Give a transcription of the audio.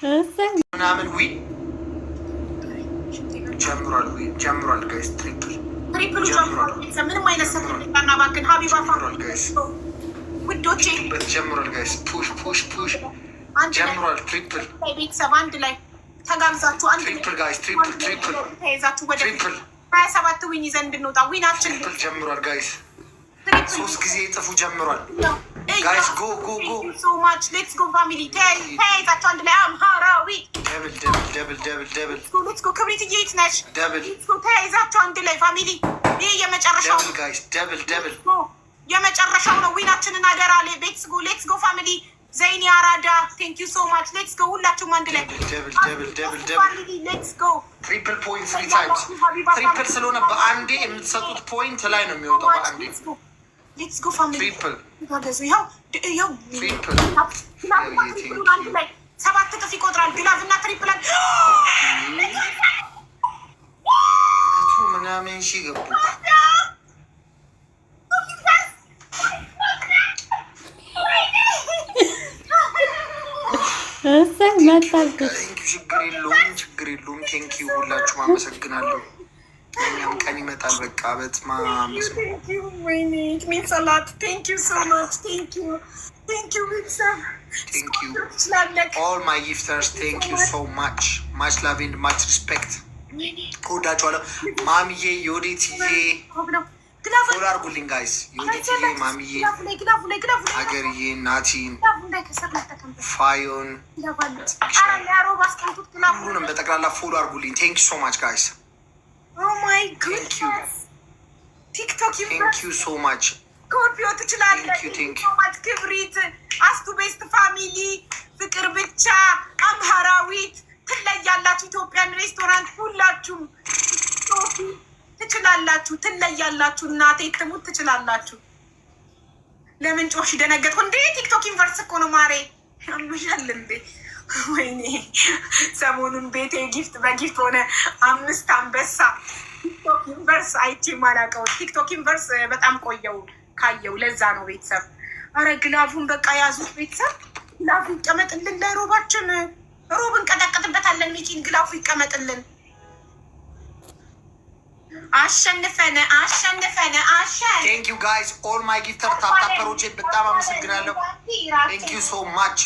እሰይ። ምናምን win ጀምሯል። Win ጀምሯል guys፣ triple Triple ኡ ጀምሯል። ምንም አይነት ሰው ባክን ሀቢባ ጀምሯል guys። ውዶቼ። በት ጀምሯል guys። Push, push, push ጀምሯል። Triple። ቤተሰብ አንድ ላይ ተጋግዛችሁ አንድ Triple guys፣ triple, triple። ተይዛችሁ ወደ Triple። 27 win ይዘን እንድንወጣ win ኣችን Triple ጀምሯል guys። ሶስት ጊዜ እጥፉ ጀምሯል guys። Go, go, go! So much. Let's go, family። ተያይዛችሁ አንድ ላይ አምሃራዊ። Double, double, double, double, double። Let's go። ክብሪትዬ የት ነሽ? Double። ተያይዛችሁ አንድ ላይ family። ይህ የመጨረሻው Double guys፣ double, double። የመጨረሻው ነው። Win ኣችንን አደራ። Let's go, let's go, family። ዘይኒ አራዳ, thank you so much. Let's go። ሁላችሁም አንድ ላይ። Double, double, double, double። Let's go. Triple point three times። Triple ስለሆነ በአንዴ የምትሰጡት point ላይ ነው የሚወጣው። በአንዴ። Let's go, family። Triple። ታገዙ። ይኸው ይኸው። Triple። አንድ ላይ ሰባት እጥፍ ይቆጥራል። Glove እና triple። መቶ ምናምን ሺህ ገቡ። እሰይ መጣብሽ። ችግር የለውም፣ ችግር የለውም። Thank you ሁላችሁም አመሰግናለሁ። እኛም ቀን ይመጣል። በቃ በጣም። Means a lot. Thank you so much. Thank you. Thank you, ቤተሰብ። Thank you all my gifters. Thank you so much. Much love and much respect። እወዳችኋለሁ። ማሚዬ፣ ዮዲትዬ follow አድርጉልኝ guys። ዮዲትዬ፣ ማሚዬ፣ ሀገርዬ፣ ናቲን፣ ፋዮን ሁሉንም በጠቅላላ follow አድርጉልኝ። Thank you so much, guys. Thank you so much. ኮርፒዮ ትችላለህ። ክብሪት አስቱ best family ፍቅር ብቻ አምሃራዊት ትለያላችሁ። Ethiopian restaurant ሁላችሁም ትችላላችሁ፣ ትለያላችሁ። እናቴ ትሙት ትችላላችሁ። ለምን ጮሽ? ደነገጥኩ እንዴ! TikTok universe እኮ ነው ማሬ። ያምሻል እንዴ? ወይኔ ሰሞኑን ቤቴ gift በ gift ሆነ። አምስት አንበሳ። TikTok universe አይቼ ማላውቀው TikTok universe በጣም ቆየው ካየው፣ ለዛ ነው ቤተሰብ። አረ glove ኡን በቃ ያዙት ቤተሰብ። Glove ኡ ይቀመጥልን ለሮባችን፣ ሮብ እንቀጠቅጥበታለን። ሚኪን glove ኡ ይቀመጥልን። አሸንፈን አሸንፈን አሸን Thank you guys, all my gifter tap tapper ኦቼ በጣም አመሰግናለሁ። Thank you so much.